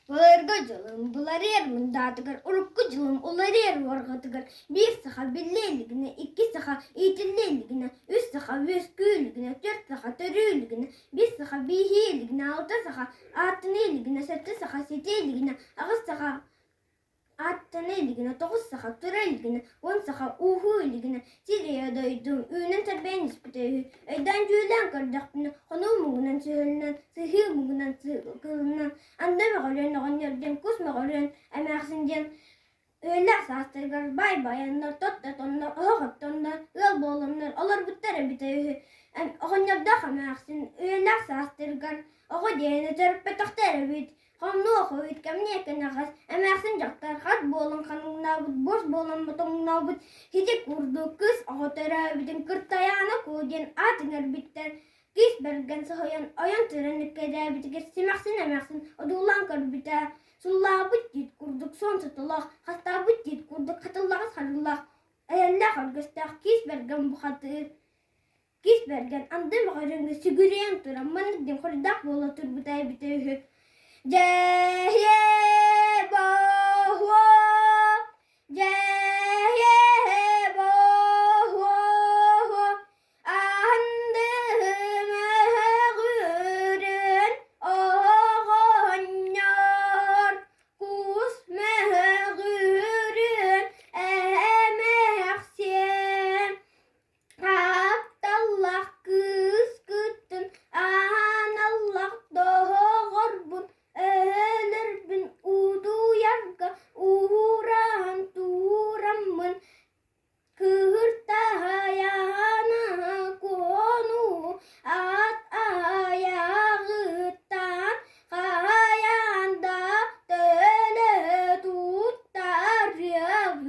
Былыргы дьылым быларыйар мындаатыгар, урукку дьылым уларыйар уорҕатыгар биир саха биллэ илигинэ, икки саха иитиллэ илигинэ, үс саха үөскүү илигинэ, түөрт саха төрүү илигинэ, биэс саха бииһии илигинэ, алта саха ааттана илигинэ, сэттэ саха ситэ илигинэ, аҕыс саха Ааттана илигинэ, 9 саха, тура илигинэ, 10 саха, ууһуу илигинэ, сир ийэ дойдум үүнэн-сэрбэйэн испитэ үһү. Өйдөөн-дьүүллээн көрдөхпүнэ, хонуу муҥунан сүһүллэн, сыһыы муҥунан сыылынан, анды мөҕүлүөн оҕонньор диэн, кус мөҕүлүөн эмээхсин диэн ыаллаах саастарыгар баай байаннар, тот тотоннор, оһох оттоннор, ыал буоланнар олорбуттар эбитэ үһү. Оҕонньордоох эмээхсин үйэлээх саастарыгар оҕо диэни төрөппөтөхтөр эбит. Хомнуох үһүт кэмниэ кэнэҕэс эмээхсин дьахтар хат буолан ханыҥнаабыт, буос буолан ботоҥнообут ити курдук кыыс оҕо төрөөбүтүн Кыртайаана Куо диэн аат иҥэрбиттэр. Кыыс бэргэн соһуйан ойон туран эккирээбитигэр симэхсин эмээхсин одуулаан көрбүтэ, суллаабыт тиит курдук суон сотолоох, хастаабыт тиит курдук хатыллаҕас харыллаах, эрэллээх өргөстөөх киис бэргэн бухатыыр Киис бэргэн анды мөҕөрөҥҥө сүгүрүйэн туран маннык диэн хоруйдаах буола турбута эбитэ үһү: «Дьэһиэ боһуо, дьэһиэ боһуо, Аһындыһымөһөҕүрүн оҕонньор, кус мөһөҕүрүн эмээхсиэн Тапталлаах кыыскытын аналлаах доҕорбун өлөрбүн утуйарга уураан тураммын Кыыртаһайаана куону ат айаҕыттан хайаан да төлө туттарыаҕым.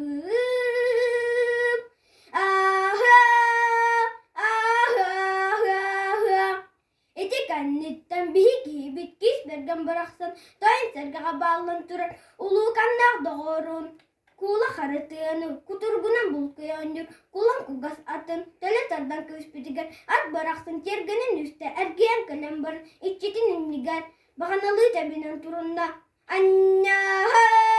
Ити кэнниттэн биһи киһибит киис бэргэн бырахсан, тойон сэргэҕэ бааллан турар улууканнаах доҕорун куула харытыаны кутургунан булкуйа оонньуур кулан кугас атын төлө тардан кэбиспитигэр ат барахсан тиэргэнин үстэ эргийэн кэлэн баран иччитин иннигэр баҕаналыы тэбинэн турунна. Анньаһа!